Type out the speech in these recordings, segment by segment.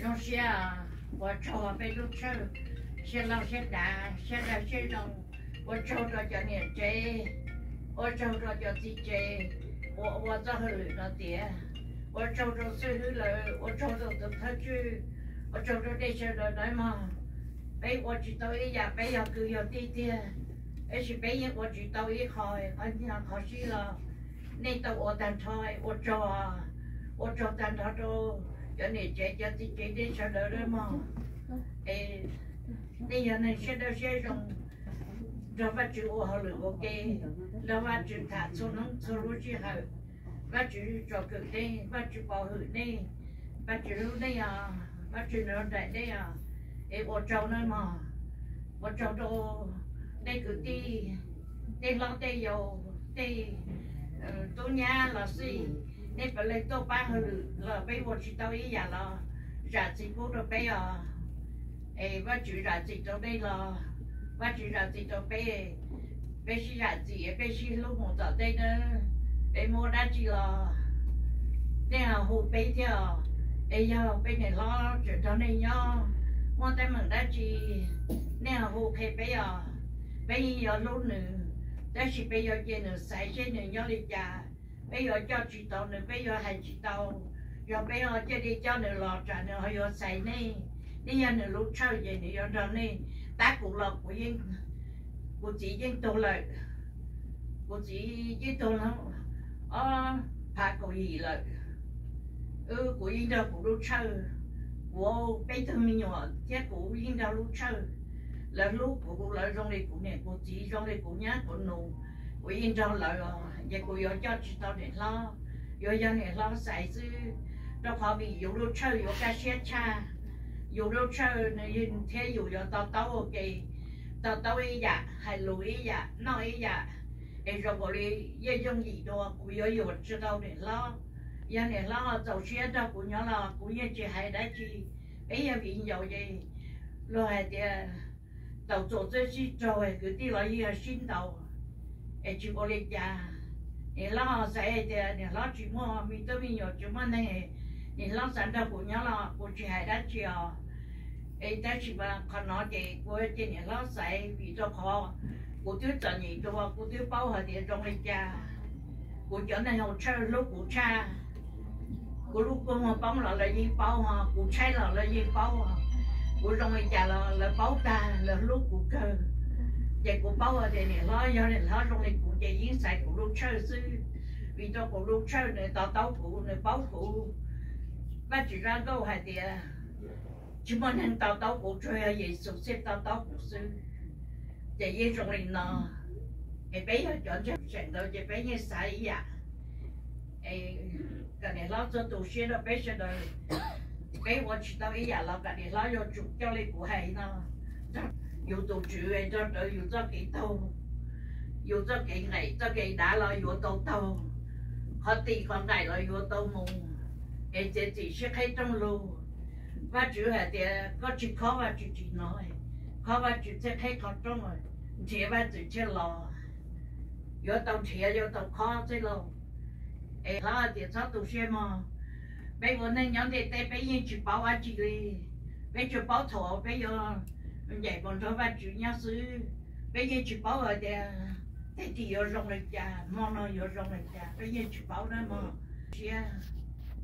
Zoo siab ua tsaug peb lub tshawj, siab loj siab dav, siab dawb siab zoo. Ua tsaug rau cov niam tsev, ua tsaug rau cov txiv tsev uas ua txoj hauj lwm no tiav. Ua tsaug rau xib hwb lawv, ua tsaug rau tus thawj tswj, ua tsaug rau nej sawv daws nawb mog. Peb ua tsis tau ib yam, peb yog kwv yog tij tiag, tab sis peb yeej ua tsis tau ib qho, qhov sib los nej tau ua tag nrho. Ua tsaug, ua tsaug tag nrho rau cov niam tsev cov txiv tsev nej sawv daws nawb mog. Nej yog neeg siab dawb siab zoo, nrog Vajtswv ua hauj lwm ua ke, nrog Vajtswv tham txhua hnub txhua lub sij hawm. Vajtswv tsom kwm nej, Vajtswv pov hwm nej, Vajtswv hlub nej os, Vajtswv nrog nraim nej os. Es ua tsaug nawb mog. Ua tsaug rau tej kwv tij, tej hlob tej yau, tej tub nyab los xij, nej puav leej tuaj pab hauj lwm los peb ua tsis tau ib yam los zam txim pub rau peb os. Es Vajtswv zam txim rau nej los Vajtswv zam txim rau peb. Peb sib zam txim, peb sib hlub mus tom ntej nawb. Peb muaj dab tsi los nej ho hu peb thiab, es yog peb niam hlob tseem nrog nej nyob, muaj teeb meem dab tsi nej ho hu qhia peb os. Peb yeej yuav hlub nws, tab sis peb yuav cia nws xaiv seb nws nyob li cas. Peb yuav coj tsis tau nws, peb yuav hais tsis tau. Yog peb ho cia li coj nws los tsam nws ho yuav xaiv nej. Nej yog nws lub tshawj ces nws yuav nrog nej. Tab kuv los kuv txiv yeej tuag lawm. Kuv txiv yeej tuag lawm ob phav kaum yim lawm. Kuv yeej nrog kuv lub tshawj, kuv peb tug me nyuam thiab kuv yeej nrog lub tshawj. Lawv hlub kuv, lawv zoo li kuv niam kuv txiv, zoo li kuv nyab kuv nus. Kuv yeej nrog lawv os, ces kuv yuav coj tsis tau niam hlob, yuav yog niam hlob xaiv xwb. Rau qhov vim yus lub tshawj yuav kaj siab tshaj, yus lub tshawj nws thiab yus yuav to taub ua ke, to taub ib yam, hais lus ib yam, noj ib yam. Es zoo nkaus li yeej yooj yim dua, kuv yuav yuam tsis tau niam hlob. Yog niam hlob txaus siab nrog kuv nyob los kuv yeej tsis hais dab tsi. Peb yog viv ncaus ces luag hais tias taus txuas txwb sib raug, kwv tij los yeej yog sib ntaus. Es tsis ua li cas, niam hlob xav hais tias niam hlob tsis muaj me tub me nyuam, tsis muaj neeg, niam hlob xav nrog kuv nyob los kuv tsis hais dab tsi os. Es tab sis mas qhov no ces kuv cia niam hlob xaiv, vim rau qhov kuv twb txom nyem dua, kuv twb paub hais tias zoo li cas. Kuv cov neeg haus tshawj hlub kuv tshaj. Kuv lub kua muag poob los lawv yeej paub, ho kuv tshaib los lawv yeej paub, kuv zoo li cas los lawv paub tag, lawv hlub kuv kawg. Ces kuv paub hais tias niam hlob, yog niam hlob zoo li kuv ces yeej xaiv kuv lub tshawj xwb, vim rau kuv lub tshawj nws to taub kuv, nws paub kuv. Vajtswv zaj nkauj hais tias tsis muaj neeg to taub kuv, tsuas yog Yexus thiaj to taub kuv xwb. Ces yeej zoo li no, es peb yog cov ntseeg tseem ntawd ces peb yeej xav ib yam. Es kom niam hlob txhua tu siab rau peb sawv daws. Peb ua tsis tau ib yam los kom niam hlob yuav tsum coj li kuv hais no, yus tus tswv nrog rawv yus txoj kev taug, yus txoj kev nqaim txoj kev dav los yuav tau taug, qhov tim qhov nqaim los yuav tau mus. Es txiav txim siab qheb rooj lug. Vajtswv hais tias koj tsis khob Vajtswv tsis hnov, khob Vajtswv thiaj qheb qhov rooj, nrhiav Vajtswv thiaj los. Yuav tau nrhiav yuav tau khob xwb lauj. Es hlob hais tias txhob tu siab mog, peb ua neej nyob ntiaj teb peb yeej tsis paub dab tsi li. Peb tsuas paub thaum peb yuav ncaim mus nrog Vajtswv nyob xwb. Peb yeej tsis paub hais tias tag kis yuav zoo li cas, hmo no yuav zoo li cas, peb yeej tsis paub na mog. Siab,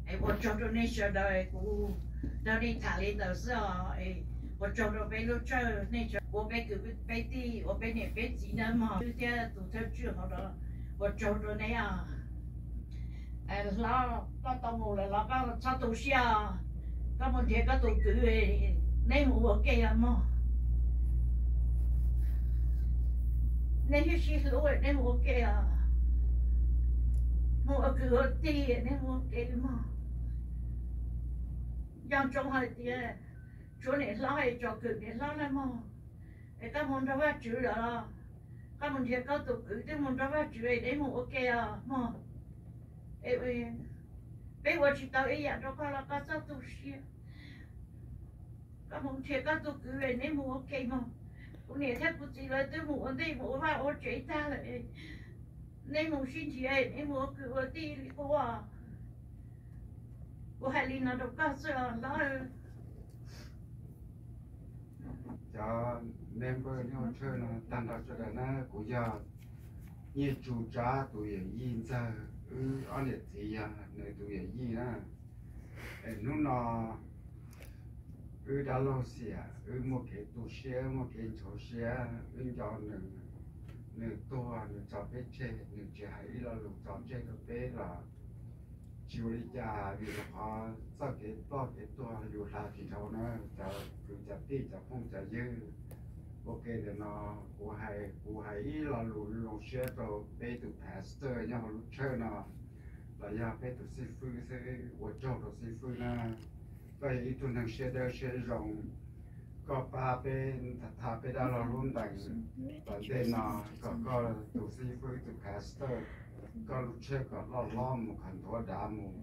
es ua tsaug rau nej sawv daws, kuv nrog nej tham li ntawd xwb os. Ua tsaug rau peb lub tshawj, nej sawv ua peb kwv peb tij, ua peb niam peb txiv na mog, thiab tus thawj tswj hauv no, ua tsaug rau nej os. Hlob, koj tau mus lawm los koj txhob tu siab, koj mus nrhiav koj tus kwv, neb mus ua ke os mog. Neb sib hlub neb mus ua ke os, mus ua kwv ua tij neb mus ua ke mog. Nco ntsoov hais tias tshuav niam hlob es tsom kwm niam hlob na mog. Es koj mus nrog Vajtswv lawm los koj mus nrhiav koj tus kwv twb mus nrog Vajtswv, neb mus ua ke os mog. Peb ua tsis tau ib yam rau koj los koj txhob tu siab. Koj mus nrhiav koj tus kwv, neb mus ua ke mog. Kuv niam thiab kuv txiv lawv twb mus ua ntej mus ua vaj ua tsev tag lawm. Neb mus sib nrhiav, neb mus ua kwv ua tij li kuv. Kuv hais li no rau koj xwb os hlob. Cov member nyob hauv tshawj no tag nrho sawv daws na, kuv yog Nyiaj Tsu Tsab tus yawm yij ntxawg, wb ob niam txiv yog nws tus yawm yij na. Es hnub no wb dab laug xiam, wb muaj kev tu siab, muaj kev ntshaus siab, wb nco nws, nws tuag nws tso peb tseg, nws tsis hais ib lo lus tso tseg rau peb los tsis ua li cas, vim rau qhov txoj kev ploj kev tuag yus hla tsis dhau na. Cov kwv cov tij cov phooj cov ywg, ua ke ntawm no kuv hais, kuv hais ib lo lus zoo siab rau peb tus pastor nyob hauv lub tshawj no, los yog peb tus xib fwb xwb, ua tsaug rau xib fwb na. Koj yog ib tug neeg siab dawb siab zoo, koj pab peb, tha peb dab laug lub ntees tom ntej no, kom koj tus xib fwb tus pastor, koj lub tshawj kom loj hlob mus qhov nthuav dav mus,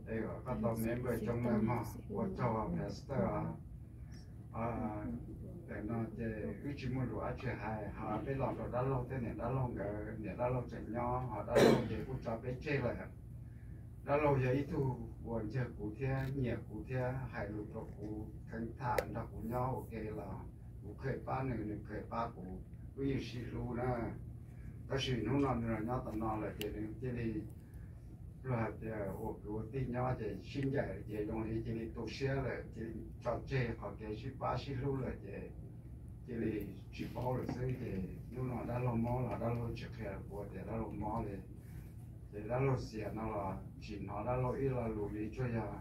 es kom koj tau member coob nawb mog. Ua tsaug pastor os. Ntawm no ces wb tsis muaj lus dab tsi hais, ho peb los rau dab laug thiab niam dab laug nkawd, niam dab laug tseem nyob, ho dab laug ces kuj tso peb tseg lawm. Dab laug yog ib tug uas ncawg kuv thiab nyiam kuv thiab hais lus rau kuv, kheev tham nrog kuv nyob ua ke los kuv kheev pab nws, nws kheev pab kuv, wb yeej sib hlub na. Tab sis hnub no nws los nyob tom no lawm ces nws cia li luag hais tias ua kwv ua tij nyob ces sib ncaim ces zoo li cia li tu siab lawm, cia li tso tseg qhov kev sib pab sib hlub lawm ces cia li tsis paub lawm xwb. Ces hnub no dab laug mob los dab laug tsis qhia kuv tias dab laug mob li. Ces dab laug xiam no los tsis hnov dab laug ib lo lus li, tsuas yog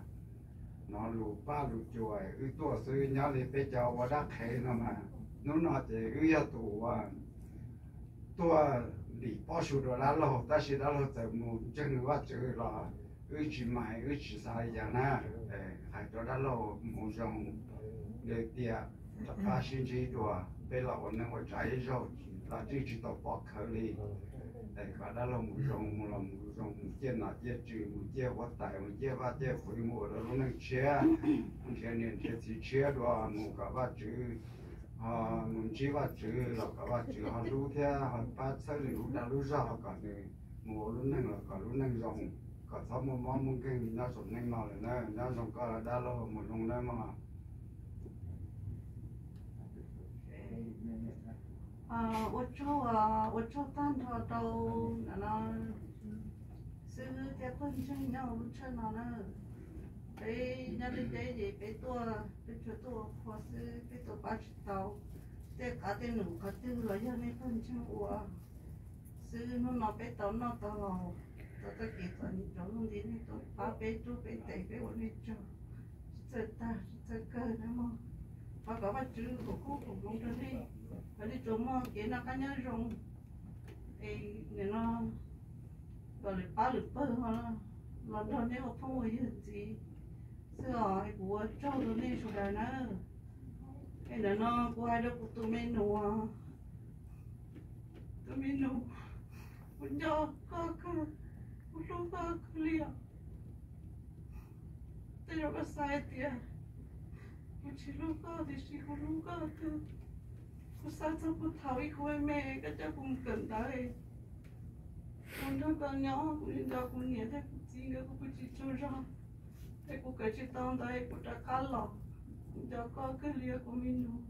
hnov lus paj lus cuam wb tuaj xwb. Nyob li peb cov ua dab qhev no mas, hnub no ces wb yog tus uas tuaj lim pob su rau dab laug, tab sis dab laug txawm mus ntseeg nws Vajtswv los wb tsis mais, wb tsis xav li cas na. Hais rau dab laug mus zoo, li tias rov qab sib ntsib dua, peb los ua neej ua tsav ib zaug los yeej tsis tau pom khawv li. Kom dab laug mus zoo, mus los mus zoo, mus ciaj nom ciaj tswv, mus ciaj huab tais, mus ciaj vaj ciaj fwv, mus ua rau lub neej tshiab, mus nrhiav niam nrhiav txiv tshiab dua, mus kom Vajtswv, ho mus ntsib Vajtswv los kom Vajtswv ho hlub thiab ho pab txhawb nws lub dag lub zog, kom nws mus ua lub neej los kom lub neej zoo, kom txhob muaj mob muaj nkeeg nyob saum neej no lawm na. Nyob zoo koj dab laug, mus zoo nawb mog. Ua tsaug, ua tsaug tag nrho rau xib hwb thiab pawg ntseeg nyob hauv lub tshawj no na. Peb nyob li peb ces peb tuaj, peb tsuas tuaj ua qhua xwb, peb tuaj pab tsis tau. Tej qav tej num qhov twg los yog nej pawg ntseeg ua xwb. Hnub no peb tau noj tau haus, tau txoj kev txom nyem rau lub ntiaj, nej tuaj pab peb rub peb ntes peb ua nej tsaug, tsis txawj tag tsis txawj kawg na mog. Thov kom Vajtswv foom koob foom hmoov rau nej, kom nej tsuas muaj kev noj qab nyob zoo, es nim no kom lwm pab lwm pawg ho los nrog nej ua phooj ua ywg ntxiv xwb os. Es kuv ua tsaug rau nej sawv daws na. Es ntawm no kuv hais rau kuv tus me nus, tus me nus, kuv nco koj kawg, kuv hlub koj kawg li os. Tej zaum koj xav hais tias kuv tsis hlub koj tiam sis kuv hlub koj kawg. Kuv xav txog puag thaum ub kuv me me koj coj kuv mus kawm ntawv, kuv nrog koj nyob, kuv nco kuv niam thiab kuv txiv nkawd, kuv pw tsis tsaug zog, es kuv kawm tsis tau ntawv es kuv rov qab los. Kuv nco koj kawg li os kuv me nus.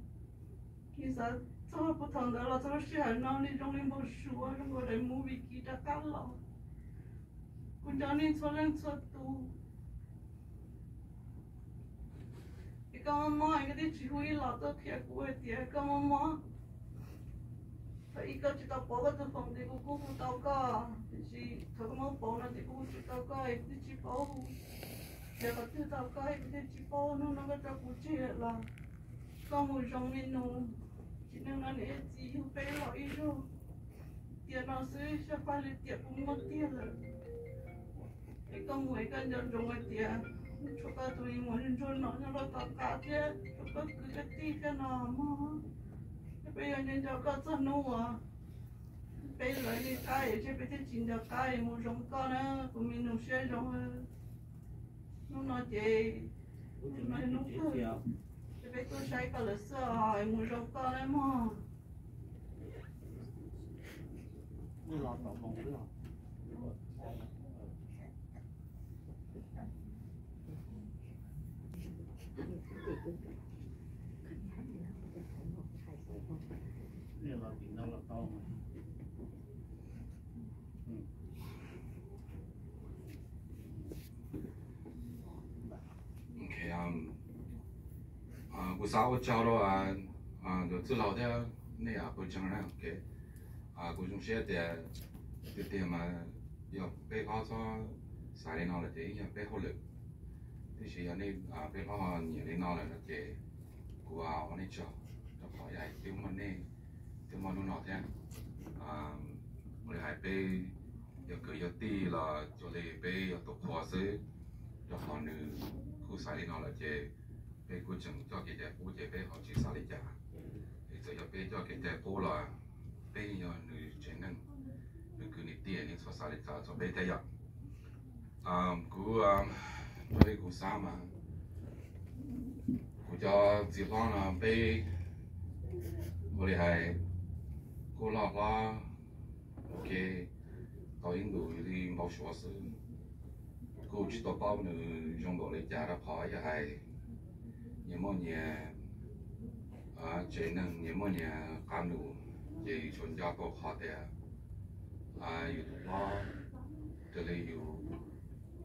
Kuv xav txog puag thaum ntawd los txog lub sij hawm no nej zoo li npau suav zoo nkaus daim movie kiv rov qab los. Kuv nco nej txhua leej txhua tus. Es koj mob mob es koj twb tsis hu ib los tuaj qhia kuv hais tias koj mob mob. Thaum ub koj tsis tau pauv koj tus phone ces kuv kuj hu tau koj, tiam sis thaum koj mob pauv no ces kuv hu tsis tau koj es kuv twb tsis paub hu. Tias qhov twg tau koj es kuv thiaj tsis paub. Hnub no koj tso kuv tseg lawm los koj mus zoo me nus. Tsim neej no niam txiv yug peb los ib zaug, tiam no xwb xyov faj li tiam kuv muaj tiag lawm. Es koj mus es koj nco ntsoov hais tias tshuav koj tus me muam ntsuag no nyob rau tom qab thiab tshuav koj kwv koj tij thiab no mog. Peb yuav nco nco koj txog hnub uas peb lawv li qab es peb thiaj tsis nco qab. Mus zoo koj na kuv me nus siab zoo. Hnub no ces hnub no hnub kawg, ces peb tuaj saib koj lawm xwb os. Mus zoo koj na mog. Kuv xav ua tsaug rau cov txwj laug thiab nej pawg tseeg na. Kuv zoo siab tias tiag tiag mas yog peb hlob txhob xav li no lawm ces yeej yog peb hauj lwm. Tiam sis yog nej peb hlob nyiam li no lawm no ces kuv ua nej tsaug rau qhov yog twb muaj nej, twb muaj hnub no thiab. Ua li hais peb yog kwv yog tij los cuag li peb yog tus qhua xwb, rau qhov nws kuj xav li no lawm ces peb kuj tseem coj kev cai qub ces peb ho tsis xav li cas. Es txawm yog peb coj kev cai qub los peb yog nws tsev neeg, nws kwv nws tij, nej txhob xav li cas txog peb thiab yom. Kuv, raws li kuv xav mas kuv cov txiv hlob no peb ua li hais kuj loj hlob ua ke tau ib ntus li npau suav xwb. Kuj tsis tau paub nws zoo npaum li cas rau qhov yog hais nyias muaj nyias tsev neeg, nyias muaj nyias qab nus, ces tsuas nco tau qhov tias yus tus hlob raws li yus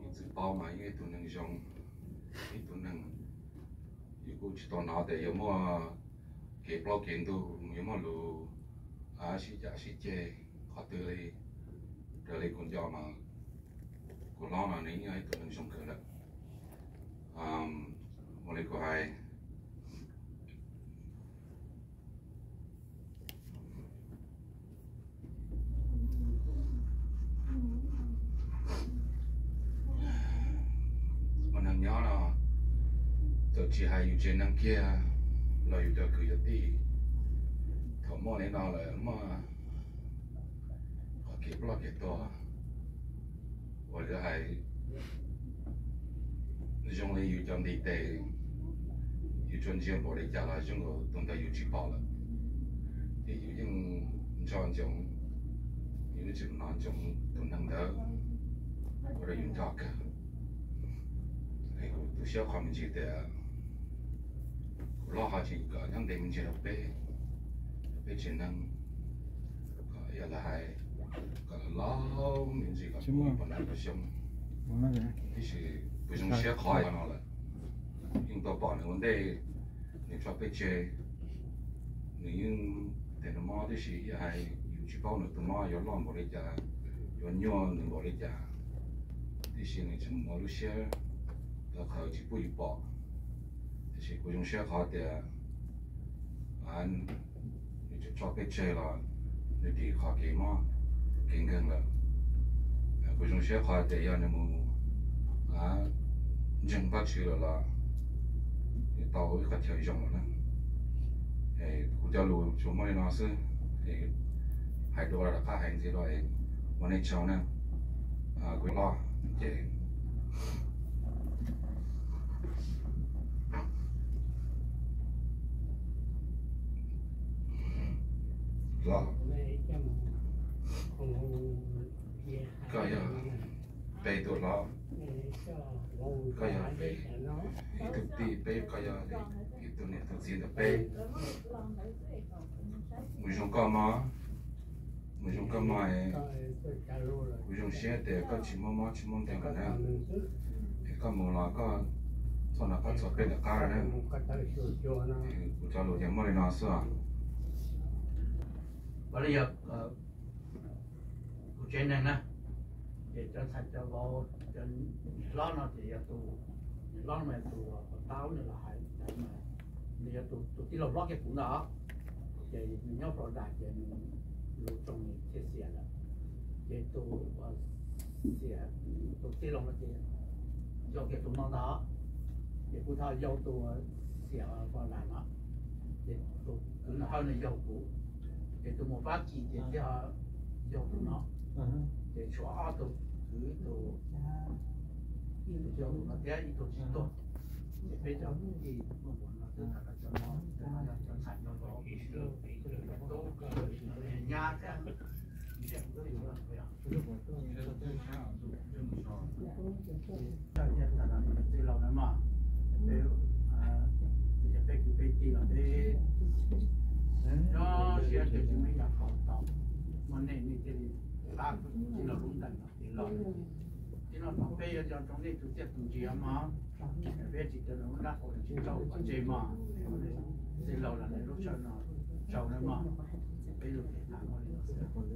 ib txwm paub mas yeej ib tug neeg zoo, ib tug neeg, yus kuj tsis tau hnov tias yuav muaj kev plaub kev ntug, yuav muaj lus sib cav sib ceg qhov twg li. Raws li kuv nco mas kuv hlob no nws yeej yog ib tug neeg zoo kawg lawm. Ua li kuv hais, ua neeg nyob no txawm tsis hais yus tsev neeg kiag los yus cov kwv cov tij, thaum muaj li no lawm muaj qhov kev ploj kev tuag uas lawv hais zoo li yus cov ntiv tes, yus tsuas ntsia npaum li cas los zoo nkaus tus ntawd yus tsis pom lawm. Ces yus yeej nco ntsoov, yus yeej tseem hnov ntsoov tus neeg ntawd ua rau yus nco kawg. Es kuv tu siab qhov me ntsis tias kuv hlob ho tsis kom nyob ntev me ntsis rau peb, rau peb tsev neeg, kom yog lawv hais kom laus me ntsis kom pom nram pom xyoo. Tiam sis kuv zoo siab qhov no lawm, yeej tau pom nws ua ntej, nws tso peb tseg, nws yeej tes nws mob, tiam sis yog hais yus tsis paub nws tus mob yuav loj npaum li cas, yuav nyuaj nws npaum li cas, tiam sis nws tseem muaj lub siab tau qhawv tsis pub yus pom. Tiam sis kuv zoo siab qhov tias nws tso peb tseg los nws dim qhov kev mob kev nkeeg lawm. Kuv zoo siab qhov tias yog nws mus ntseeg Vajtswv lawm los nws tau ib qhov chaw zoo lawm na. Kuv cov lus tsuas muaj li no xwb, hais dua los rov qab hais ntxiv los ua nej tsaug na. Kuv loj ces hlob, koj yog peb tus hlob, koj yog peb ib tug tij, peb koj yog ib tug niam tus txiv ntawm peb. Mus zoo koj mog, mus zoo koj mog. Kuv zoo siab tias koj tsis muaj mob tsis muaj nkeeg lawm na. Es koj mus los koj txhob hnov qab txog peb lawm qab na. Kuv cov lus ces muaj li no xwb os. Ua li yog kuv tsev neeg na, ces cov ntxhais cov vauv, cov niam hlob no ces yog tus, niam hlob no mas yog tus uas taub nws los hais, nws yog tus tij laug hlob kiag kuv ntag. Ces nws nyob Florida ces nws lus tsoo nws thiaj xiam lawm. Ces tus xiam, tus tij laug no ces yau kiag tus no ntag. Ces kuv tau yau tus xiam Florida no, ces tus kwv Nom Hawj no yau kuv. Ces tus mus Fab Kis ces thiaj yau tus no. Ces tshuav ob tug kwv, ib tug yau tus no thiab ib tug tsis tuag. Ces peb cov kwv tij muaj npaum no xwb, cov no yog cov ntxhais cov vauv, tub, nyab thiab. Tij laug na mog, peb, peb kwv peb tij los peb Nyob siab tias tsis muaj ib yam qhov tau, muaj nej nej thiaj li pab tij laug lub ntees no tiav los. Tib no thaum peb yuav coj rau nej tus txiaj tus ntsig mog, peb tsis tau lub nrab qaum tsis tau pov tseg mog. Tij laug los lawv lub sij hawm no tsaug nawb mog. Peb lub cev tham muaj li no xwb.